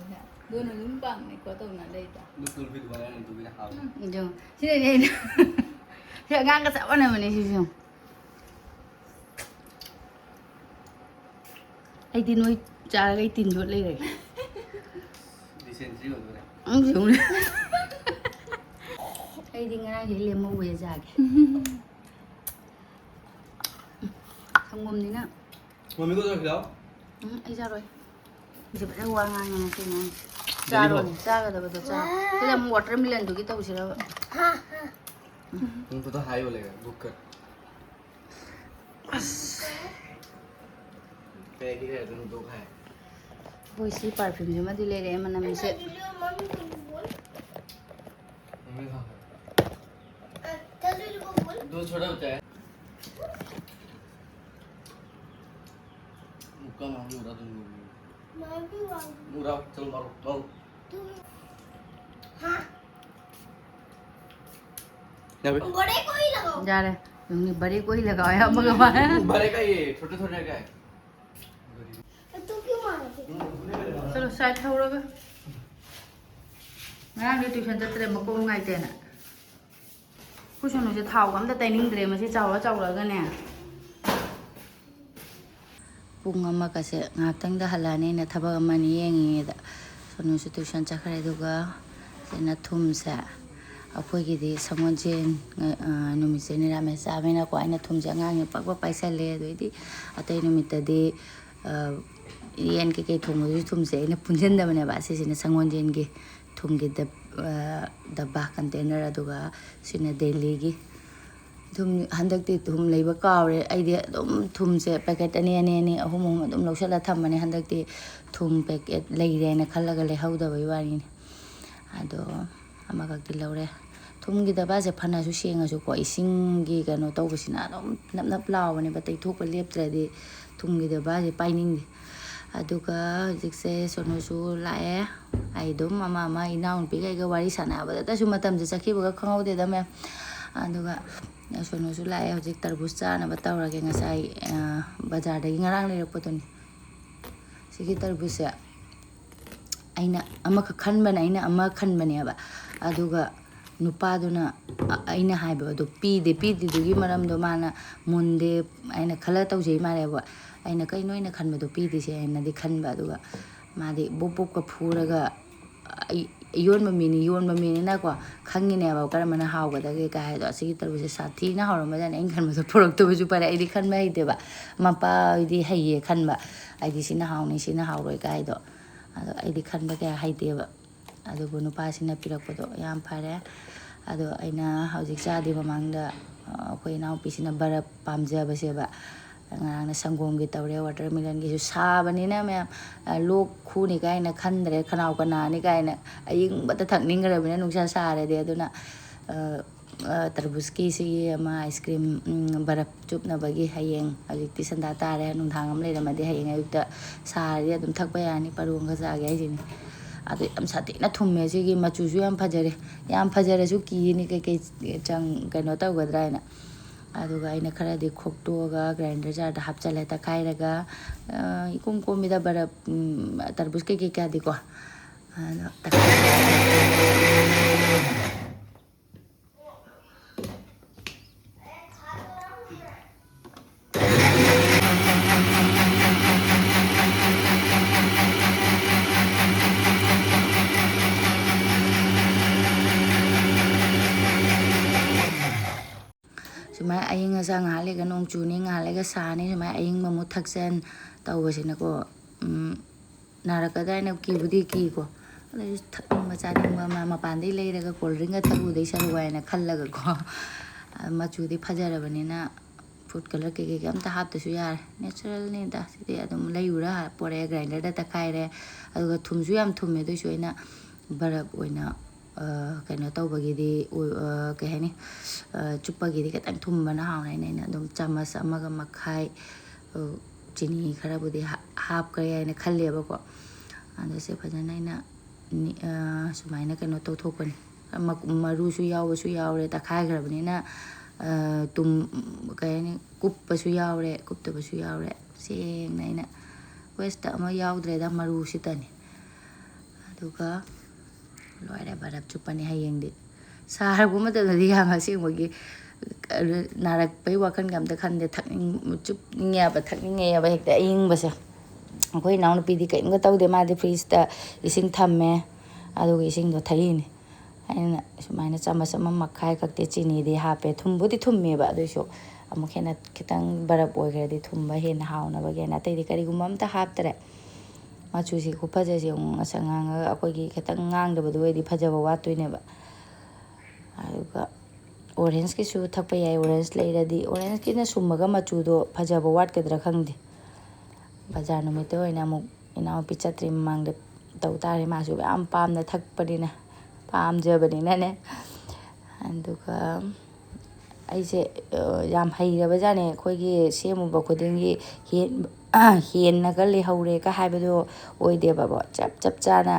ꯑꯗꯨꯅ ꯑꯗꯨꯝ ꯄꯥꯝꯃꯦꯀꯣ ꯇꯧꯅ ꯂꯩꯗ꯫ ꯑꯗꯨ ꯀꯨꯜꯐꯤꯗꯨ ꯃꯥꯏꯅ ꯇꯨꯕꯤꯅ ꯍꯥꯞꯄꯦ꯫ ꯎꯝ, ꯌꯦꯡꯉꯣ꯫ ꯁꯤꯅꯅꯦ ꯑꯩꯅ ꯁꯤ ꯑꯉꯥꯡꯒ ꯆꯞ ꯃꯥꯟꯅꯕꯅꯦ ꯁꯤꯁꯨ꯫ ꯑꯩꯗꯤ ꯅꯣꯏ ꯆꯥꯔꯒ ꯑꯩ ꯇꯤꯟ ꯌꯣꯠ ꯂꯩꯔꯒꯦ꯫ ꯗꯤꯁꯦꯟꯇ꯭ꯔꯤ ꯑꯣꯏꯗꯣꯔꯦ꯫ ꯎꯝ, ꯌꯦꯡꯉꯨꯅꯦ꯫ ꯑꯩꯗꯤ ꯉꯔꯥꯡꯗꯤ ꯂꯦꯝꯍꯧꯋꯦ ꯆꯥꯒꯦ꯫ ꯁꯪꯒꯣꯝꯅꯤꯅ꯫ ꯃꯃꯤ ꯀꯣ ꯆꯠꯈꯤꯗꯣ? ꯎꯝ, ꯑꯩ ꯆꯥꯔꯣꯏ꯫ ꯍꯧꯖꯤꯛ ꯐꯖꯅ ꯋꯥ ꯉꯥꯡꯉꯦ ꯃꯁꯤ ꯑꯉꯥꯡꯁꯦ꯫ ꯆꯥꯔꯣꯅꯦ, ꯆꯥꯒꯗꯕꯗꯣ ꯆꯥꯔꯣ꯫ ꯁꯤꯗ ꯑꯃꯨꯛ ꯋꯥꯇꯔꯃꯦꯂꯟꯗꯨꯒꯤ ꯇꯧꯁꯤꯔꯕ? तुमको तो हाई बोलेगा, भुक्कड़। पैक ही खाया, तुम दो खाए। ꯑꯩꯈꯣꯏ ꯁꯤ ꯄꯔꯐ꯭ꯌꯨꯝꯁꯤꯃꯗꯤ ꯂꯩꯔꯛꯑꯦ, ꯃꯅꯝꯁꯦ꯫ मम्मी खा। तो छोटा बच्चा है। मुक्का मार, मुड़ा तुम लोग। मैं भी मारूं। मुड़ा, चलो मारो, मारो। तुम, हाँ। यहाँ पे। बड़े को ही लगाओ। जा रहे हैं। तुमने बड़े को ही लगाया, भगवान। बड़े का ये, छोटे छोटे का है। तो क्यों मारोगे? चलो, side ꯊꯧꯔꯒ꯫ ꯉꯔꯥꯡꯗꯤ tuition ꯆꯠꯇ꯭ꯔꯦ, ꯃꯈꯣꯡ ꯅꯨꯡꯉꯥꯏꯇꯦꯅ꯫ ꯑꯩꯈꯣꯏ ꯁꯣꯅꯨꯁꯦ ꯊꯥꯎꯒ ꯑꯝꯇ ꯇꯩꯅꯤꯡꯗ꯭ꯔꯦ, ꯃꯁꯤ ꯆꯥꯎꯔ ꯆꯥꯎꯔꯒꯅꯦ꯫ ꯄꯨꯡ ꯑꯃꯒꯁꯦ ꯉꯥꯏꯍꯥꯛꯇꯪꯗ ꯍꯜꯂꯛꯑꯅꯤ, ꯑꯩꯅ ꯊꯕꯛ ꯑꯃ ꯑꯅꯤ ꯌꯦꯡꯉꯤꯉꯩꯗ꯫ ꯁꯣꯅꯨꯁꯨ tuition ꯆꯠꯈ꯭ꯔꯦ, ꯑꯗꯨꯒ ꯁꯤꯅ ꯊꯨꯝꯁꯦ꯫ ꯑꯩꯈꯣꯏꯒꯤꯗꯤ ꯁꯪꯒꯣꯜꯁꯦꯟ, ꯑ, ꯅꯨꯃꯤꯠꯁꯦ ꯅꯤꯔꯥꯃꯦꯁ ꯆꯥꯕꯅꯤꯅꯀꯣ, ꯑꯩꯅ ꯊꯨꯝꯁꯦ ꯑꯉꯥꯡꯒꯤ ꯄꯛ ꯄꯛ ꯄꯥꯏꯁꯜꯂꯦ꯫ ꯑꯗꯩꯗꯤ ꯑꯇꯩ ꯅꯨꯃꯤꯠꯇꯗꯤ, ꯑ, ꯌꯦꯟ ꯀꯩꯀꯩ ꯊꯣꯡꯕꯗꯨꯁꯨ ꯊꯨꯝꯁꯦ ꯑꯩꯅ ꯄꯨꯟꯁꯤꯟꯗꯕꯅꯦꯕ꯫ ꯑꯁꯤꯁꯤꯅ ꯁꯪꯒꯣꯜꯁꯦꯟꯒꯤ ꯊꯨꯝꯒꯤ ꯗꯕ-, ꯑ, ꯗꯕꯥ container, ꯑꯗꯨꯒ ꯁꯤꯅ daily ꯒꯤ꯫ ꯊꯨꯝ, ꯍꯟꯗꯛꯇꯤ ꯊꯨꯝ ꯂꯩꯕ ꯀꯥꯎꯔꯦ꯫ ꯑꯩꯗꯤ ꯑꯗꯨꯝ ꯊꯨꯝꯁꯦ packet ꯑꯅꯤ, ꯑꯅꯤ, ꯑꯅꯤ, ꯑꯍꯨꯝ, ꯑꯍꯨꯝ ꯑꯗꯨꯝ ꯂꯧꯁꯜꯂ ꯊꯝꯕꯅꯦ꯫ ꯍꯟꯗꯛꯇꯤ ꯊꯨꯝ packet ꯂꯩꯔꯦꯅ ꯈꯜꯂꯒ ꯂꯩꯍꯧꯗꯕꯩ ꯋꯥꯅꯤꯅꯦ꯫ ꯑꯗꯣ ꯑꯃꯈꯛꯇꯤ ꯂꯧꯔꯦ꯫ ꯊꯨꯝꯒꯤ ꯗꯕꯥꯁꯦ ꯐꯅꯁꯨ ꯁꯦꯡꯉꯁꯨꯀꯣ, ꯏꯁꯤꯡꯒꯤ ꯀꯩꯅꯣ ꯇꯧꯕꯁꯤꯅ ꯑꯗꯨꯝ ꯅꯞ ꯅꯞ ꯂꯥꯎꯕꯅꯦꯕ, ꯇꯩꯊꯣꯛꯄ ꯂꯦꯞꯇ꯭ꯔꯗꯤ ꯊꯨꯝꯒꯤ ꯗꯕꯥꯁꯦ ꯄꯥꯏꯅꯤꯡꯗꯦ꯫ ꯑꯗꯨꯒ ꯍꯧꯖꯤꯛꯁꯦ ꯁꯣꯅꯨꯁꯨ ꯂꯥꯛꯑꯦ꯫ ꯑꯩ ꯑꯗꯨꯝ ꯑꯃ ꯑꯃ ꯏꯅꯥꯎꯅꯨꯄꯤꯒ ꯑꯩꯒ ꯋꯥꯔꯤ ꯁꯥꯟꯅꯕꯗꯇꯁꯨ ꯃꯇꯝꯁꯦ ꯆꯠꯈꯤꯕꯒ ꯈꯪꯍꯧꯗꯦꯗ ꯃꯌꯥꯝ꯫ ꯑꯗꯨꯒ ꯁꯣꯅꯨꯁꯨ ꯂꯥꯛꯑꯦ꯫ ꯍꯧꯖꯤꯛ ꯇꯔꯕꯨꯖ ꯆꯥꯅꯕ ꯇꯧꯔꯒꯦ꯫ ꯉꯁꯥꯏ, ꯑ, ꯕꯖꯥꯔꯗꯒꯤ ꯉꯔꯥꯡ ꯂꯩꯔꯛꯄꯗꯨꯅꯤ꯫ ꯁꯤꯒꯤ ꯇꯔꯕꯨꯖꯁꯦ ꯑꯩꯅ ꯑꯃꯈꯛ ꯈꯟꯕꯅꯦ, ꯑꯩꯅ ꯑꯃ ꯈꯟꯕꯅꯦꯕ꯫ ꯑꯗꯨꯒ ꯅꯨꯄꯥꯗꯨꯅ, ꯑ-, ꯑꯩꯅ ꯍꯥꯏꯕ ꯑꯗꯨ ꯄꯤꯗꯦ꯫ ꯄꯤꯗ꯭ꯔꯤꯗꯨꯒꯤ ꯃꯔꯝꯗꯣ ꯃꯥꯅ ꯃꯨꯟꯗꯦ, ꯑꯩꯅ ꯈꯜꯂ ꯇꯧꯖꯩ ꯃꯥꯜꯂꯦꯕ꯫ ꯑꯩꯅ, "ꯀꯩꯅꯣ ꯑꯩꯅ ꯈꯟꯕꯗꯣ ꯄꯤꯗ꯭ꯔꯤꯁꯦ?" ꯍꯥꯏꯅꯗꯤ ꯈꯟꯕ꯫ ꯑꯗꯨꯒ ꯃꯥꯗꯤ ꯕꯨꯞ ꯕꯨꯞꯀ ꯐꯨꯔꯒ, ꯑꯩ, ꯌꯣꯟꯕ ꯃꯤꯅꯤ, ꯌꯣꯟꯕ ꯃꯤꯅꯤꯅꯀꯣ, ꯈꯪꯉꯤꯅꯦꯕ ꯀꯔꯝꯕꯅ ꯍꯥꯎꯒꯗꯒꯦ ꯀꯥꯏ ꯍꯥꯏꯗꯣ꯫ ꯑꯁꯤꯒꯤ ꯇꯔꯕꯨꯖꯁꯦ ꯁꯥꯊꯤꯅ ꯍꯥꯎꯔꯝꯕꯖꯥꯠꯅꯤ꯫ ꯑꯩꯅ ꯈꯟꯕꯗꯣ ꯄꯨꯔꯛꯇꯕꯁꯨ ꯐꯔꯦ, ꯑꯩꯗꯤ ꯈꯟꯕ ꯍꯩꯇꯦꯕ꯫ ꯃꯄꯥ ꯍꯣꯏꯗꯤ ꯍꯩꯌꯦ ꯈꯟꯕ, ꯑꯩꯗꯤ ꯁꯤꯅ ꯍꯥꯎꯅꯤ, ꯁꯤꯅ ꯍꯥꯎꯔꯣꯏ ꯀꯥꯏꯗꯣ꯫ ꯑꯗꯣ ꯑꯩꯗꯤ ꯈꯟꯕ ꯀꯌꯥ ꯍꯩꯇꯦꯕ꯫ ꯑꯗꯨꯕꯨ ꯅꯨꯄꯥꯁꯤꯅ ꯄꯤꯔꯛꯄꯗꯣ ꯌꯥꯝ ꯐꯔꯦ꯫ ꯑꯗꯣ ꯑꯩꯅ ꯍꯧꯖꯤꯛ ꯆꯥꯗ꯭ꯔꯤ ꯃꯃꯥꯡꯗ, ꯑ, ꯑꯩꯈꯣꯏ ꯏꯅꯥꯎꯄꯤꯁꯤꯅ ꯕꯔꯞ ꯄꯥꯝꯖꯕꯁꯦꯕ꯫ ꯉꯔꯥꯡꯅ ꯁꯪꯒꯣꯝꯒꯤ ꯇꯧꯔꯦ, watermelon ꯒꯤꯁꯨ ꯁꯥꯕꯅꯤꯅ ꯃꯌꯥꯝ, ꯑ, ꯂꯣꯛ ꯈꯨꯅꯤ ꯀꯥꯏꯅ ꯈꯟꯗ꯭ꯔꯦ, ꯈꯅꯥꯎ ꯀꯅꯥꯅꯤ ꯀꯥꯏꯅ ꯑꯏꯪꯕꯇ ꯊꯛꯅꯤꯡꯈ꯭ꯔꯕꯅꯤꯅ ꯅꯨꯡꯁꯥ ꯁꯥꯔꯗꯤ꯫ ꯑꯗꯨꯅ, ꯑ, ꯇꯔꯕꯨꯖꯀꯤ ꯁꯤꯒꯤ ꯑꯃ ꯑꯥꯏꯁ ꯀ꯭ꯔꯤꯝ, ꯕꯔꯞ ꯆꯨꯞꯅꯕꯒꯤ ꯍꯌꯦꯡ, ꯍꯧꯖꯤꯛꯇꯤ ꯁꯟꯗꯥ ꯇꯥꯔꯦ, ꯅꯨꯡꯗꯥꯡ ꯑꯃ ꯂꯩꯔꯝꯃꯗꯤ ꯍꯌꯦꯡ ꯑꯌꯨꯛꯇ ꯁꯥꯔꯗꯤ ꯑꯗꯨꯝ ꯊꯛꯄ ꯌꯥꯔꯅꯤ, ꯄꯔꯣꯡꯒ ꯆꯥꯒꯦ ꯍꯥꯏꯁꯤꯅꯤ꯫ ꯑꯗꯨ ꯌꯥꯝ ꯁꯥꯊꯤꯅ ꯊꯨꯝꯃꯦ꯫ ꯁꯤꯒꯤ ꯃꯆꯨꯁꯨ ꯌꯥꯝ ꯐꯖꯔꯦ꯫ ꯌꯥꯝ ꯐꯖꯔꯁꯨ ꯀꯤꯅꯤ, ꯀꯩꯀꯩ ꯆꯪ ꯀꯩꯅꯣ ꯇꯧꯒꯗ꯭ꯔꯥ ꯍꯥꯏꯅ꯫ ꯑꯗꯨꯒ ꯑꯩꯅ ꯈꯔꯗꯤ ꯈꯣꯛꯇꯣꯛꯑꯒ ꯒ꯭ꯔꯥꯏꯟꯗꯔ ꯖꯥꯔꯗ ꯍꯥꯞꯆꯜꯂꯦ, ꯇꯛꯈꯥꯏꯔꯒ꯫ ꯏꯀꯣꯝ ꯀꯣꯝꯃꯤꯗ ꯕꯔꯞ, ꯇꯔꯕꯨꯖ ꯀꯩꯀꯩ ꯀꯥꯗꯤꯀꯣ꯫ ꯑꯗꯣ ꯁꯨꯃꯥꯏꯅ ꯑꯏꯪ ꯑꯁꯥ, ꯉꯥꯏꯍꯥꯛ ꯂꯩꯒ ꯅꯣꯡ ꯆꯨꯅꯤ, ꯉꯥꯏꯍꯥꯛ ꯂꯩꯒ ꯁꯥꯅꯤ, ꯁꯨꯃꯥꯏꯅ ꯑꯏꯪꯕ ꯑꯃꯨꯛ ꯊꯛꯆꯟ ꯇꯧꯕꯁꯤꯅꯀꯣ, ꯅꯥꯔꯛꯀꯗ꯭ꯔꯥ ꯍꯥꯏꯅ ꯀꯤꯕꯨꯗꯤ ꯀꯤꯀꯣ꯫ ꯑꯗꯨꯁꯨ ꯊꯛꯅꯤꯡꯕ ꯆꯥꯅꯤꯡꯕ ꯑꯃ, ꯃꯄꯥꯟꯗꯒꯤ ꯂꯩꯔꯒ ꯀꯣꯜ ꯗ꯭ꯔꯤꯡꯒ ꯊꯛꯎꯗꯣꯏ ꯁꯔꯨꯛ ꯍꯥꯏꯅ ꯈꯜꯂꯒꯀꯣ꯫ ꯃꯆꯨꯗꯤ ꯐꯖꯔꯕꯅꯤꯅ ꯐꯨꯗ ꯀꯂꯔ ꯀꯩꯀꯩ ꯑꯝꯇ ꯍꯥꯞꯇꯁꯨ ꯌꯥꯔꯦ, ꯅꯦꯆꯔꯦꯜꯅꯤꯗ꯫ ꯁꯤꯗꯤ ꯑꯗꯨꯝ ꯂꯩꯔꯨꯔ ꯄꯣꯔꯛꯑꯦ, ꯒ꯭ꯔꯥꯏꯟꯗꯔꯗ ꯇꯛꯈꯥꯏꯔꯦ꯫ ꯑꯗꯨꯒ ꯊꯨꯝꯁꯨ ꯌꯥꯝ ꯊꯨꯝꯃꯦ, ꯑꯗꯨꯏꯁꯨ ꯑꯩꯅ ꯕꯔꯞ ꯑꯣꯏꯅ ꯀꯩꯅꯣ ꯇꯧꯕꯒꯤꯗꯤ, ꯀꯩ ꯍꯥꯏꯅꯤ, ꯆꯨꯞꯄꯒꯤꯗꯤ ꯈꯤꯇꯪ ꯊꯨꯝꯕꯅ ꯍꯥꯎꯅ ꯑꯩꯅ ꯑꯗꯨꯝ ꯆꯥꯃꯁ ꯑꯃꯒ ꯃꯈꯥꯏ ꯆꯤꯅꯤ ꯈꯔꯕꯨꯗꯤ ꯍꯥꯞꯈ꯭ꯔꯦ ꯍꯥꯏꯅ ꯈꯜꯂꯦꯕꯀꯣ꯫ ꯑꯗꯣ ꯁꯦ ꯐꯖꯅ ꯑꯩꯅ ꯁꯨꯃꯥꯏꯅ ꯀꯩꯅꯣ ꯇꯧꯊꯣꯛꯄꯅꯤ꯫ ꯃꯔꯨꯁꯨ ꯌꯥꯎꯕꯁꯨ ꯌꯥꯎꯔꯦ, ꯇꯛꯈꯥꯏꯈ꯭ꯔꯕꯅꯤꯅ꯫ ꯇꯨꯝ ꯀꯩ ꯍꯥꯏꯅꯤ, ꯀꯨꯞꯄꯁꯨ ꯌꯥꯎꯔꯦ, ꯀꯨꯞꯇꯕꯁꯨ ꯌꯥꯎꯔꯦ꯫ ꯁꯦꯡꯅ ꯑꯩꯅ ꯋꯦꯁꯇ ꯑꯃ ꯌꯥꯎꯗ꯭ꯔꯦꯗ, ꯃꯔꯨꯁꯤꯇꯅꯤ꯫ ꯑꯗꯨꯒ ꯂꯣꯏꯔꯦ, ꯕꯔꯞ ꯆꯨꯞꯄꯅꯤ ꯍꯌꯦꯡꯗꯤ꯫ ꯁꯥꯔꯛꯄ ꯃꯇꯝꯗꯗꯤ ꯌꯥꯝ ꯑꯁꯦꯡꯕꯒꯤ ꯅꯥꯔꯛꯄꯩ ꯋꯥꯈꯜꯒ ꯑꯝꯇ ꯈꯟꯗꯦ꯫ ꯊꯛꯅꯤꯡ-, ꯆꯨꯞꯅꯤꯡꯉꯦꯕ, ꯊꯛꯅꯤꯡꯉꯦꯕ ꯍꯦꯛꯇ ꯑꯏꯪꯕꯁꯦ꯫ ꯑꯩꯈꯣꯏ ꯏꯅꯥꯎꯅꯨꯄꯤꯗꯤ ꯀꯔꯤꯝꯒ ꯇꯧꯗꯦ, ꯃꯥꯗꯤ ꯐ꯭ꯔꯤꯖꯇ ꯏꯁꯤꯡ ꯊꯝꯃꯦ, ꯑꯗꯨꯒ ꯏꯁꯤꯡꯗꯣ ꯊꯛꯏꯅꯤ꯫ ꯑꯩꯅ ꯁꯨꯃꯥꯏꯅ ꯆꯥꯃꯁ ꯑꯃ ꯃꯈꯥꯏ ꯈꯛꯇꯤ ꯆꯤꯅꯤꯗꯤ ꯍꯥꯞꯄꯦ꯫ ꯊꯨꯝꯕꯨꯗꯤ ꯊꯨꯝꯃꯦꯕ, ꯑꯗꯨꯏꯁꯨ ꯑꯃꯨꯛ ꯍꯦꯟꯅ ꯈꯤꯇꯪ ꯕꯔꯞ ꯑꯣꯏꯈ꯭ꯔꯗꯤ ꯊꯨꯝꯕ ꯍꯦꯟꯅ ꯍꯥꯎꯅꯕꯒꯤꯅ꯫ ꯑꯇꯩꯗꯤ ꯀꯔꯤꯒꯨꯝꯕ ꯑꯝꯇ ꯍꯥꯞꯇ꯭ꯔꯦ꯫ ꯃꯆꯨꯁꯤ ꯈꯨꯐꯖꯁꯦ ꯑꯃꯨꯛ ꯉꯁꯪ ꯉꯥꯡꯉꯒ ꯑꯩꯈꯣꯏꯒꯤ ꯈꯤꯇꯪ ꯉꯥꯡꯗꯕꯗꯨ ꯑꯣꯏꯔꯗꯤ ꯐꯖꯕ ꯋꯥꯠꯇꯣꯏꯅꯦꯕ꯫ ꯑꯗꯨꯒ ꯑꯣꯔꯦꯟꯖꯀꯤꯁꯨ ꯊꯛꯄ ꯌꯥꯏ, ꯑꯣꯔꯦꯟꯖ ꯂꯩꯔꯗꯤ꯫ ꯑꯣꯔꯦꯟꯖꯀꯤꯅ ꯁꯨꯝꯃꯒ ꯃꯆꯨꯗꯣ ꯐꯖꯕ ꯋꯥꯠꯀꯗ꯭ꯔꯥ ꯈꯪꯗꯦ꯫ ꯕꯖꯥꯔ ꯅꯨꯃꯤꯠꯇ ꯑꯣꯏꯅ ꯑꯃꯨꯛ ꯏꯅꯥꯎꯄꯤ ꯆꯠꯇ꯭ꯔꯤ ꯃꯃꯥꯡꯗ ꯇꯧ ꯇꯥꯔꯦ, ꯃꯥꯁꯨ ꯌꯥꯝ ꯄꯥꯝꯅ ꯊꯛꯄꯅꯤꯅ, ꯄꯥꯝꯖꯕꯅꯤꯅꯅꯦ꯫ ꯑꯗꯨꯒ ꯑꯩꯁꯦ ꯌꯥꯝ ꯍꯩꯔꯕꯖꯥꯠꯅꯦ꯫ ꯑꯩꯈꯣꯏꯒꯤ ꯁꯦꯝꯃꯨꯕ ꯈꯨꯗꯤꯡꯒꯤ ꯍꯦꯟꯅꯒ ꯂꯩꯍꯧꯔꯦꯒ ꯍꯥꯏꯕꯗꯣ ꯑꯣꯏꯗꯦꯕꯀꯣ꯫ ꯆꯞ ꯆꯞ ꯆꯥꯅ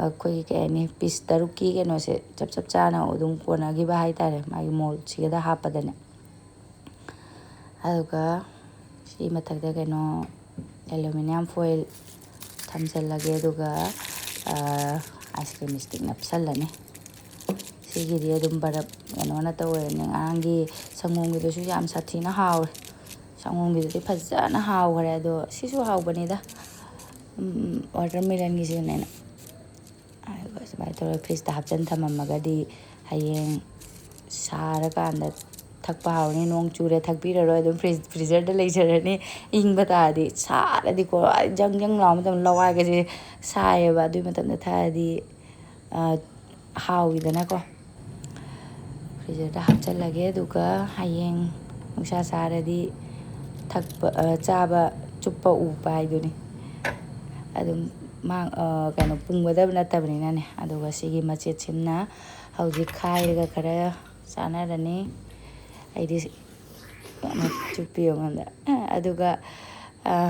ꯑꯩꯈꯣꯏꯒꯤ ꯀꯩ ꯍꯥꯏꯅꯤ, ꯄꯤꯁ ꯇꯔꯨꯛꯀꯤ ꯀꯩꯅꯣꯁꯦ ꯆꯞ ꯆꯞ ꯆꯥꯅ ꯑꯗꯨꯝ ꯀꯣꯟꯅꯈꯤꯕ ꯍꯥꯏꯇꯥꯔꯦ, ꯃꯥꯒꯤ ꯃꯣꯜꯁꯤꯒꯗ ꯍꯥꯞꯄꯗꯅꯦ꯫ ꯑꯗꯨꯒ ꯁꯤ ꯃꯊꯛꯇ ꯀꯩꯅꯣ, ꯑꯦꯂꯨꯃꯤꯅꯤꯌꯝ ꯐꯣꯏꯜ ꯊꯝꯖꯤꯜꯂꯒꯦ꯫ ꯑꯗꯨꯒ ꯑꯥꯏꯁ ꯀ꯭ꯔꯤꯝ ꯏꯁꯇꯤꯛ ꯅꯞꯁꯜꯂꯅꯤ꯫ ꯁꯤꯒꯤꯗꯤ ꯑꯗꯨꯝ ꯕꯔꯞ ꯀꯩꯅꯣ ꯅꯠꯇ ꯑꯣꯏꯔꯅꯤ꯫ ꯉꯔꯥꯡꯒꯤ ꯁꯪꯒꯣꯝꯒꯤꯗꯨꯁꯨ ꯌꯥꯝ ꯁꯥꯊꯤꯅ ꯍꯥꯎꯔꯦ꯫ ꯁꯪꯒꯣꯝꯒꯤꯗꯨꯗꯤ ꯐꯖꯅ ꯍꯥꯎꯈ꯭ꯔꯦ꯫ ꯑꯗꯣ ꯁꯤꯁꯨ ꯍꯥꯎꯕꯅꯤꯗ, ꯋꯥꯇꯔꯃꯦꯂꯟꯒꯤꯁꯤꯅꯦꯅ꯫ ꯑꯗꯨꯒ ꯁꯨꯃꯥꯏꯅ ꯇꯧꯔꯒ ꯐ꯭ꯔꯤꯖꯇ ꯍꯥꯞꯆꯤꯟ ꯊꯝꯃꯝꯃꯒꯗꯤ ꯍꯌꯦꯡ ꯁꯥꯔꯀꯥꯟꯗ ꯊꯛꯄ ꯍꯥꯎꯔꯅꯤ꯫ ꯅꯣꯡ ꯆꯨꯔꯦ ꯊꯛꯄꯤꯔꯔꯣꯏ, ꯑꯗꯨꯝ ꯐ꯭ꯔꯤꯖ ꯐ꯭ꯔꯤꯖꯔꯗ ꯂꯩꯖꯔꯅꯤ꯫ ꯏꯪꯕ ꯇꯥꯔꯗꯤ, ꯁꯥꯔꯗꯤꯀꯣ, ꯖꯪ ꯖꯪ ꯂꯥꯎꯕ ꯃꯇꯝꯗ ꯂꯋꯥꯏꯒꯁꯦ ꯁꯥꯏꯌꯦꯕ꯫ ꯑꯗꯨꯒꯤ ꯃꯇꯝꯗ ꯊꯛꯑꯗꯤ ꯍꯥꯎꯋꯤꯗꯅꯀꯣ꯫ ꯐ꯭ꯔꯤꯖꯔꯗ ꯍꯥꯞꯆꯤꯜꯂꯒꯦ꯫ ꯑꯗꯨꯒ ꯍꯌꯦꯡ ꯅꯨꯡꯁꯥ ꯁꯥꯔꯗꯤ ꯊꯛꯄ, ꯆꯥꯕ, ꯆꯨꯞꯄ ꯎꯞꯄ ꯍꯥꯏꯗꯨꯅꯤ꯫ ꯑꯗꯨꯝ ꯃꯥꯡ-, ꯀꯩꯅꯣ, ꯄꯨꯝꯒꯗꯕ ꯅꯠꯇꯕꯅꯤꯅꯅꯦ꯫ ꯑꯗꯨꯒ ꯁꯤꯒꯤ ꯃꯆꯦꯠꯁꯤꯅ ꯍꯧꯖꯤꯛ ꯈꯥꯏꯔꯒ ꯈꯔ ꯆꯥꯟꯅꯔꯅꯤ꯫ ꯑꯩꯗꯤ ꯆꯨꯞꯄꯤ ꯑꯩꯉꯣꯟꯗ꯫ ꯑꯗꯨꯒ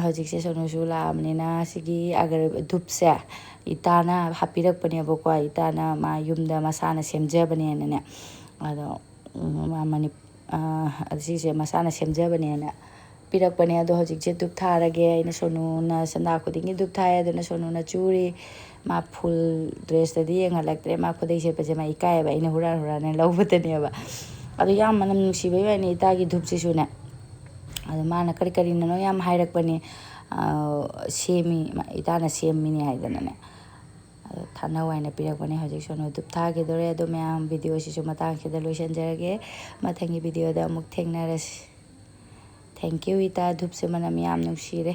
ꯍꯧꯖꯤꯛꯁꯦ ꯁꯣꯅꯨꯁꯨ ꯂꯥꯛꯑꯕꯅꯤꯅ ꯁꯤꯒꯤ ꯑꯒꯔ ꯙꯨꯞꯁꯦ ꯏꯇꯥꯅ ꯍꯥꯞꯄꯤꯔꯛꯄꯅꯦꯕꯀꯣ꯫ ꯏꯇꯥꯅ ꯃꯥ ꯌꯨꯝꯗ ꯃꯁꯥꯅ ꯁꯦꯝꯖꯕꯅꯦꯅꯅꯦ꯫ ꯑꯗꯣ ꯃꯥ ꯃꯅꯤ-, ꯁꯤꯁꯦ ꯃꯁꯥꯅ ꯁꯦꯝꯖꯕꯅꯦꯅ ꯄꯤꯔꯛꯄꯅꯦ꯫ ꯑꯗꯣ ꯍꯧꯖꯤꯛꯁꯦ ꯙꯨꯞ ꯊꯥꯔꯒꯦ꯫ ꯑꯩꯅ ꯁꯣꯅꯨꯅ ꯁꯟꯗꯥ ꯈꯨꯗꯤꯡꯒꯤ ꯙꯨꯞ ꯊꯥꯏ꯫ ꯑꯗꯨꯅ ꯁꯣꯅꯨꯅ ꯆꯨꯔꯤ꯫ ꯃꯥ ꯐꯨꯜ ꯗ꯭ꯔꯦꯁꯇꯗꯤ ꯌꯦꯡꯍꯜꯂꯛꯇ꯭ꯔꯦ꯫ ꯃꯥ ꯈꯨꯗꯩ ꯁꯦꯠꯄꯁꯦ ꯃꯥ ꯏꯀꯥꯏꯌꯦꯕ꯫ ꯑꯩꯅ ꯍꯨꯔꯥꯟ ꯍꯨꯔꯥꯟꯅ ꯂꯧꯕꯗꯅꯦꯕ꯫ ꯑꯗꯣ ꯌꯥꯝ ꯃꯅꯝ ꯅꯨꯡꯁꯤꯕꯩ ꯋꯥꯅꯤ ꯏꯇꯥꯒꯤ ꯙꯨꯞꯁꯤꯁꯨꯅꯦ꯫ ꯑꯗꯣ ꯃꯥꯅ ꯀꯔꯤ ꯀꯔꯤꯅꯅꯣ ꯌꯥꯝ ꯍꯥꯏꯔꯛꯄꯅꯦ, ꯁꯦꯝꯃꯤ, ꯏꯇꯥꯅ ꯁꯦꯝꯃꯤꯅꯦ ꯍꯥꯏꯗꯅꯅꯦ꯫ ꯑꯗꯣ ꯊꯥꯅꯧ ꯍꯥꯏꯅ ꯄꯤꯔꯛꯄꯅꯦ꯫ ꯍꯧꯖꯤꯛ ꯁꯣꯅꯨ ꯙꯨꯞ ꯊꯥꯈꯤꯗꯣꯔꯦ꯫ ꯑꯗꯣ ꯃꯌꯥꯝ, ꯚꯤꯗꯤꯑꯣꯁꯤꯁꯨ ꯃꯇꯥꯡꯁꯤꯗ ꯂꯣꯏꯁꯤꯟꯖꯔꯒꯦ꯫ ꯃꯊꯪꯒꯤ ꯚꯤꯗꯤꯑꯣꯗ ꯑꯃꯨꯛ ꯊꯦꯡꯅꯔꯁꯤ꯫ Thank you ꯏꯇꯥ, ꯙꯨꯞꯁꯦ ꯃꯅꯝ ꯌꯥꯝ ꯅꯨꯡꯁꯤꯔꯦ꯫